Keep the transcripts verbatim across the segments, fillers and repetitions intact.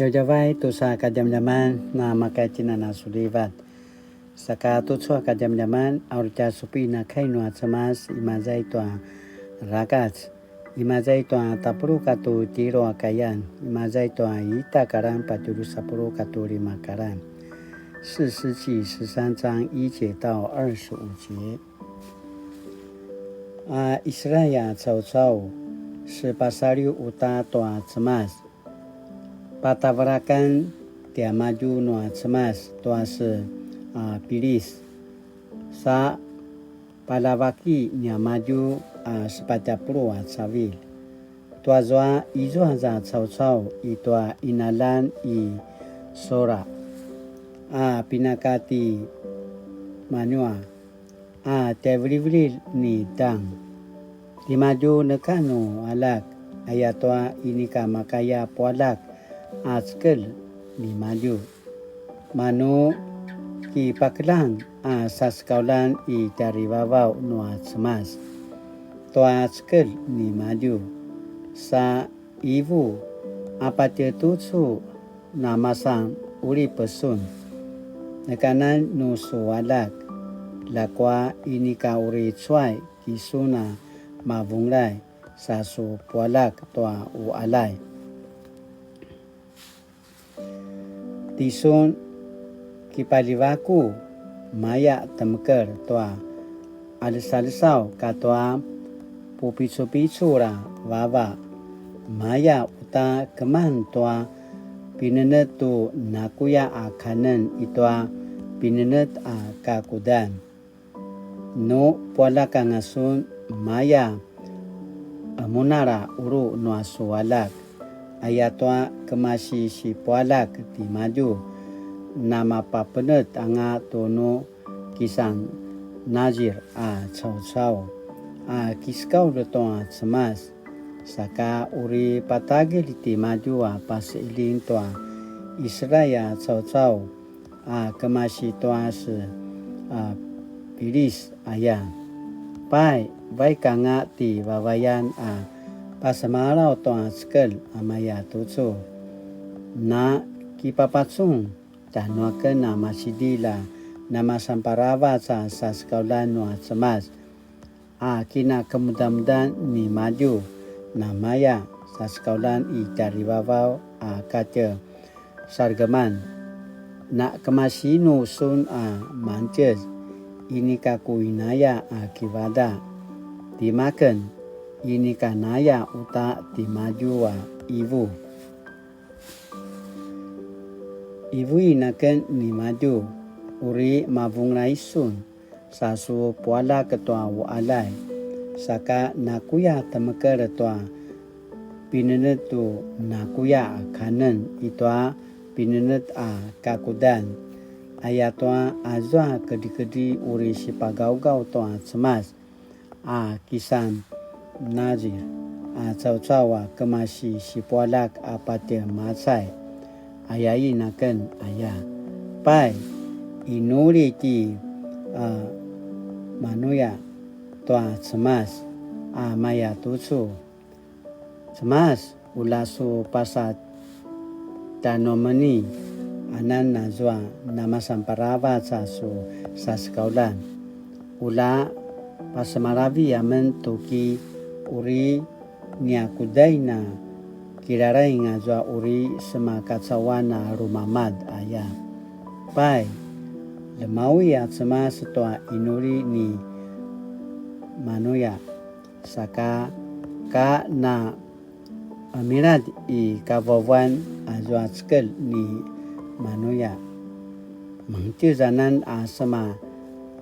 Djavadjavay tusa kadjamadjaman na makaitjinan a sulivat. Saka tucu a kadjamadjaman, a uri tja supin a kai nua Cemas, imaza i tua Rakac, imaza i tua tapuluq katua tjelu a kayan, imaza i tua ita karan patje drusa puluq katua lima karan. 士師記十三章一節到二十五節。 A Israil a caucau, sepasaliw uta tua Cemas. Patavelakan tiamadju nua Cemas tua se, a, Pilis. Sa palavaki niamadju a sepatj a puluq a cavilj. Tuazua izua za caucau i tua qinaljan i Sora, a pinaka ti Manua, a tjaivilivililj ni Dan. Timadju neka nu aljak, ayatua inika makaya pualjak a cekelj nimadju. Manu kipakeljang a sasekauljan i tjarivavaw nua Cemas tua cekelj nimadju. Sa qivu, a patje tucu namasan qulip sun. Nekanan nu su aljak, ljakua inika uri cuay kisun a mavunglay sa su pualjak tua uqaljay. Tisun kipaljivaku, maya temekelj tua qaljesaljesaw katua pupicupicul a vava. Maya uta keman tua pinenetj tu nakuya a kanen i tua pinenetj a kakudan. Nu pualjak anga sun, maya qemunal a qulu nua su aljak, ayatua kemasi sipualjak timadju, namapapenetj anga tu nu kisan Nazir a caucau, a kisekaulj tua Cemas, saka uri patagilj timadju a paseqiljing tua Israil a caucau, a kemasi tua se, a, Pilis aya. Pai, vaik anga ti vavayan a pasemalaw tua cekelj a maya tucu. Na kipapacun tjanuaken a macidilj a namasan paravac a sasekauljan nua Cemas, a kinakemudamudan nimadju, namaya sasekauljan i tjarivavaw a katje Sargeman. Na kemasinu sun a mangtjez, inika ku inaya a kivada. Timaken, inika naya uta timadju a qivu. Qivuin aken nimadju, uri mavunglay sun, sa su pualjak tua uqaljay, saka nakuya temekelj tua pinenetj tu nakuya a kanen i tua pinenetj a kakudan, ayatua azua kedrikedri uri sipagawgaw tua Cemas, a kisan Nazir a caucau a kemasi sipualjak a patje macay, ayain aken aya. Pai, inuli ti, a, Manuya tua Cemas a maya tucu. Cemas, ula su pasa tjanuamen i, anan azua namasan paravac a su sasekauljan. Ula pasemalavi amen tuki uri nia kudain a kilalaing azua uri semakacauan a lumamad aya. Pai, lemawi a Cemas tua inuli ni Manuya, saka ka na qemiladj i kavuavuan azua cekelj ni Manuya. Mangtjez anan a sema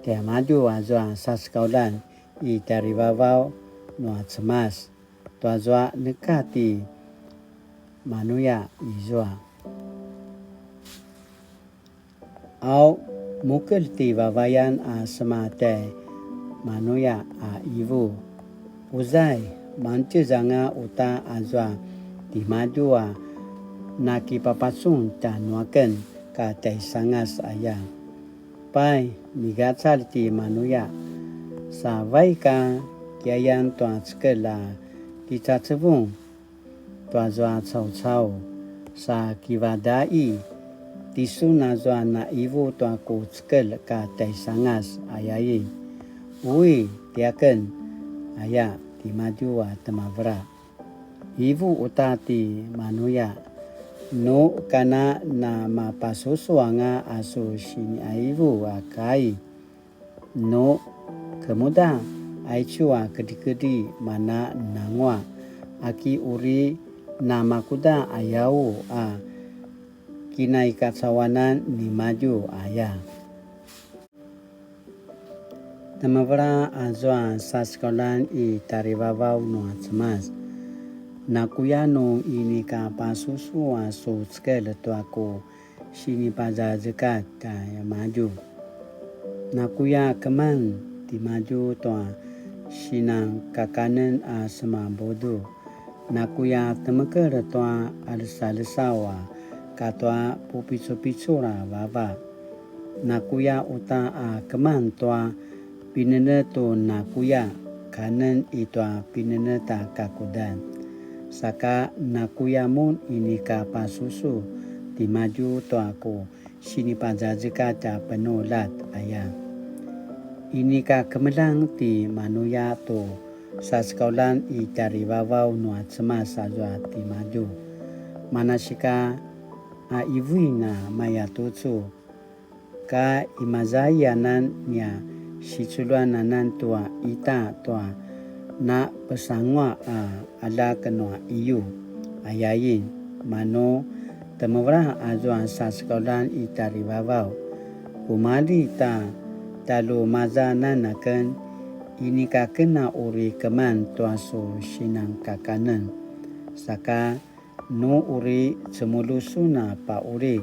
tiamadju azua sasekauljan i tjarivavaw nua Cemas, tuazua neka ti Manuya izua. Au, mukelj ti vavayan a sema tjai Manuya a qivu. Uzai, mangtjez anga uta azua timadju a nakipapacun tjanuaken ka tjaisangas aya. Pai, migacalj ti Manuya. Sa vaik a kiayan tua cekelj a kicacevung tuazua caucau, sa kivadaqi, tisun azua na ivu tua ku cekelj ka tjaisangas, ayain. Ui, tiaken, aya timadju a temevela. Ivu uta ti Manuya, nu kana na mapasusu anga a su siniaivu a kai. Nu kemuda aicu a kedrikedri mana nanguaq, aki uri namakuda ayau a kinaikacauanan nimadju aya. Temevela azua sasekauljan i tjarivavaw nua Cemas. Nakuya nu inika pasusu a su cekelj tua ku sinipazazekatj tjaimadju. Nakuya keman timadju tua sinan kakanen a semabudu. Nakuya temekelj tua alesalesaw a katua pupicupicul a vava. Nakuya uta a keman tua pinenetj tu nakuya kanen i tua pinenetj a kakudan. Saka nakuya mun inika pasusu timadju tua ku sinipazazekatj a penuljat aya. Inika kemeljang ti Manuya tu sasekauljan i tjarivavaw nua Cemas azua timadju. Manasika a ivuin a mayatucu, ka imazai anan nia siculjuan anan tua ita tua na pesanguaq a aljak nua iyu, ayain, manu temevela azua sasekauljan i tjarivavaw. Kumalji ta tjaljumaza anan aken, inika ken a uri keman tua su sinan kakanen. Saka nu uri cemulju sun a paqulid,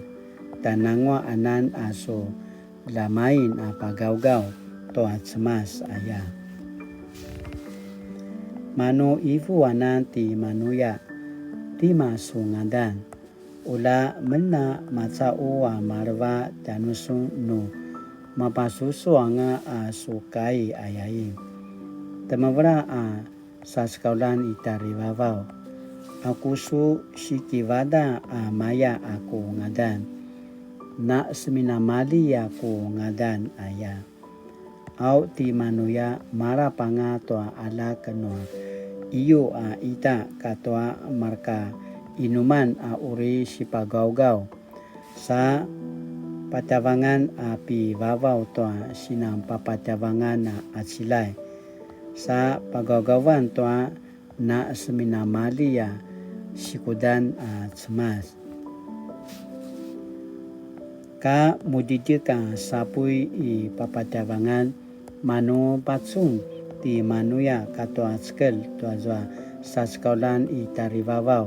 tjananguaq anan a su ljamain a pagawgaw tua Cemas aya. Manu ivu anan ti Manuya, tima su ngadan? Ula men a macaqu a maleva tjanusun nu mapasusu anga a su kai ayain. Temevela a sasekauljan i tjarivavaw. Aku su sikivada a maya a ku ngadan? Na seminamalji a ku ngadan aya. Au ti Manuya malap anga tua aljak nua iyu a ita katua marka inuman a uri sipagawgaw. Sa patjavangan a pivavaw tua sinan papatjavangan a qaciljay. Sa pagawgawan tua na seminamalji a sikudan a Cemas. Ka mudjidjik a sapuy i papatjavangan, manu pacun ti Manuya katua cekelj tuazua sasekauljan i tjarivavaw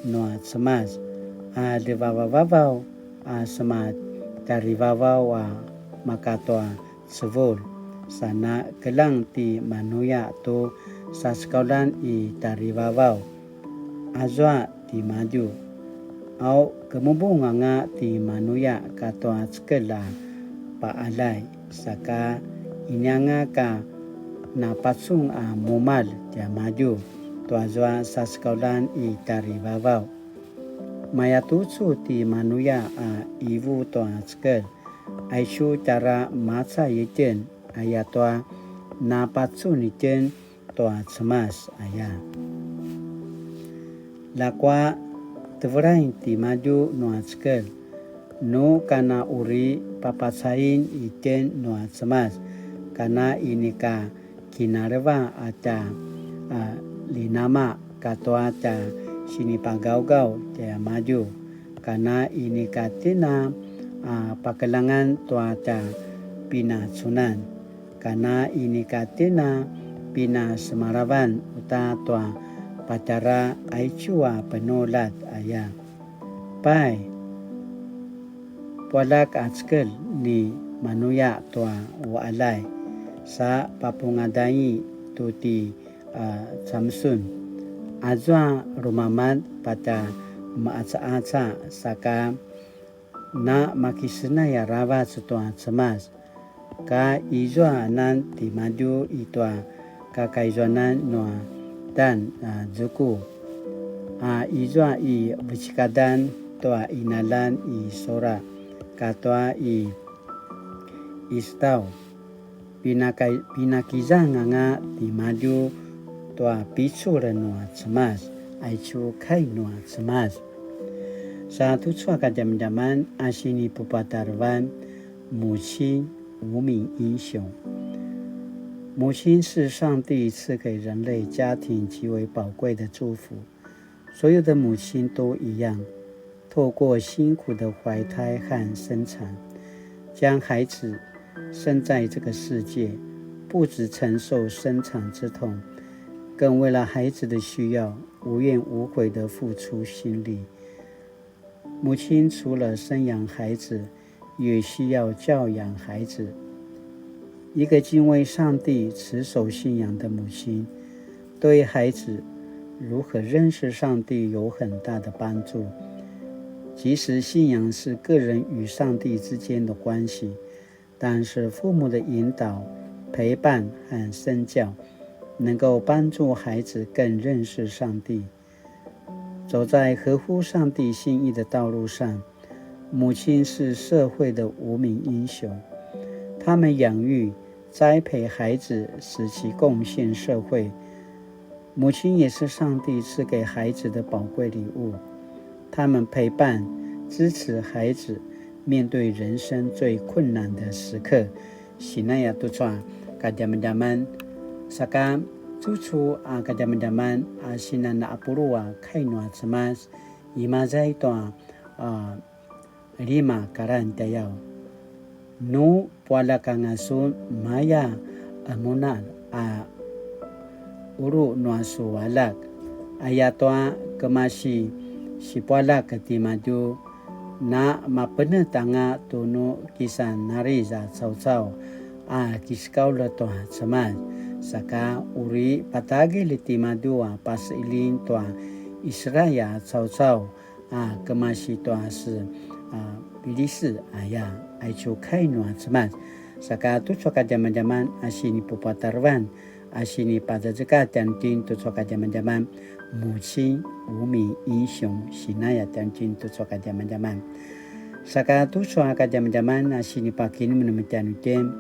nua Cemas, a ljevavavaw a sema tjarivavaw a maka tua cevulj, sa na keljang ti Manuya tu sasekauljan i tjarivavaw. Azua timadju. Au kemubung anga ti Manuya katua cekelj a paqaljay, saka inianga ka napacun a mumalj tiamadju tuazua sasekauljan i tjarivavaw. Mayatucu ti Manuya a ivu tua cekelj, aicu tjara macay itjen, ayatua napacun itjen tua Cemas aya. Ljakua tevelain timadju nua cekelj, nu kana uri papacain itjen nua Cemas, kana inika kinaleva a tja, a, linama katua tja sinipagawgaw tjaimadju, kana inika tjen a, a, pakeljangan tua tja pinacunan, kana inika tjen a pinasemalavan uta tua patjara aicu a penuljat aya. Pai, pualjak a cekelj ni Manuya tua uqaljay, sa papungadai tu ti, a, Samsun. Azua lumamad patja meqacaqaca, saka na makisenay aravac tua Cemas, ka izua anan timadju i tua kakaizuanan nua Dan a zuku. a izua i vecekadan tua inalan i Sora katua i Istau, pinaka-, pinakizang anga timadju tua picul nua Cemas, aicu kai nua Cemas. Sa tucu a kadjamadjaman a sinipupatarevan, 母親無名英雄。母親是上帝賜給人類家庭極為寶貴的祝福，所有的母親都一樣，透過辛苦的懷胎和生產，將孩子生在這個世界，不只承受生產之痛，更為了孩子的需要無怨無悔地付出心力。母親除了生養孩子，也需要教養孩子。一個敬畏上帝、持守信仰的母親，對孩子如何認識上帝有很大的幫助。即使信仰是個人與上帝之間的關係，但是父母的引導、陪伴和身教，能夠幫助孩子更認識上帝。走在合乎上帝心意的道路上，母親是社會的無名英雄。她們養育、栽培孩子，使其貢獻社會。母親也是上帝賜給孩子的寶貴禮物，她們陪伴、支持孩子面對人生最困難的時刻。Sinaya tucu a kadjamadjaman, saka tucu a kadjamadjaman a sinan a pulu a kai nua Cemas, imaza i tua, a, lima karan tjayaw. Nu pualjak anga sun maya a munal a ulu nua su aljak, ayatua kemasi sipualjak timadju, na mapenetj anga tu nu kisan nariz a caucau a kisekaulj tua Cemas, saka uri patagilj timadju a paseljang tua Israel a caucau a kemasi tua se, a, Pilisi aya, aicu kai nua Cemas. Saka tucu a kadjamadjaman a sinipupatarevan a sinipazazekatj tjanuitjen tucu a kadjamadjaman, 母親無名英雄, sinaya tjanuitjen tucu a kadjamadjaman. Saka tucu a kadjamadjaman a sinipakinemnem tjanuitjen,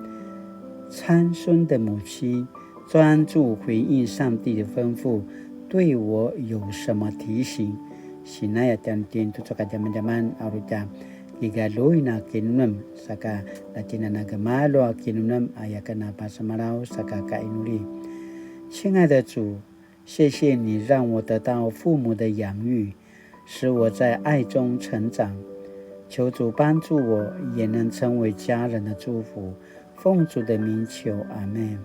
參孫的母親專注回應上帝的吩咐，對我有什麼提醒？Sinaya tjanuitjen tucu a kadjamadjaman a uri tja kigaljuin a kinemnem, saka ljatjinana gemalju a kinemnem, aya ken a pasemalaw saka kainuli. 親愛的主，謝謝你讓我得到父母的養育，使我在愛中成長。求主幫助我，也能成為家人的祝福。奉主的名求，阿們。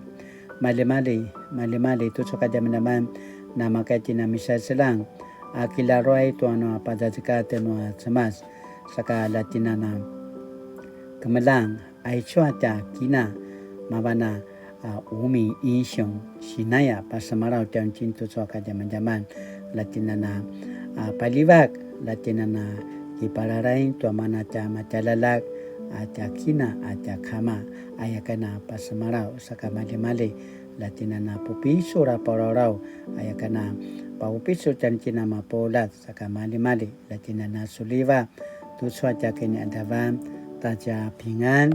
Maljimalji, maljimalji tucu a kadjamadjaman, namakaya itjen a misaseljang a kilaruay tua nua pazazekatj nua Cemas, saka ljatjinana kemeljang, aicu a tja kina, mavan a, a, 無名英雄, sinaya pasemalaw tjanuitjen tucu a kadjamadjaman, ljatjinana, a, paljivak, ljatjinana kipalalaing tua mana tja matjaljaljak, a, tja kina, a, tja kama, aya ken a pasemalaw saka maljimalji, ljatjinana pupicul a paulaulaw, aya ken a papupicul tjanuitjen a mapuljat saka maljimalji, ljatjinana suliva, tucu a tja kiniadavan, ta tja pingan.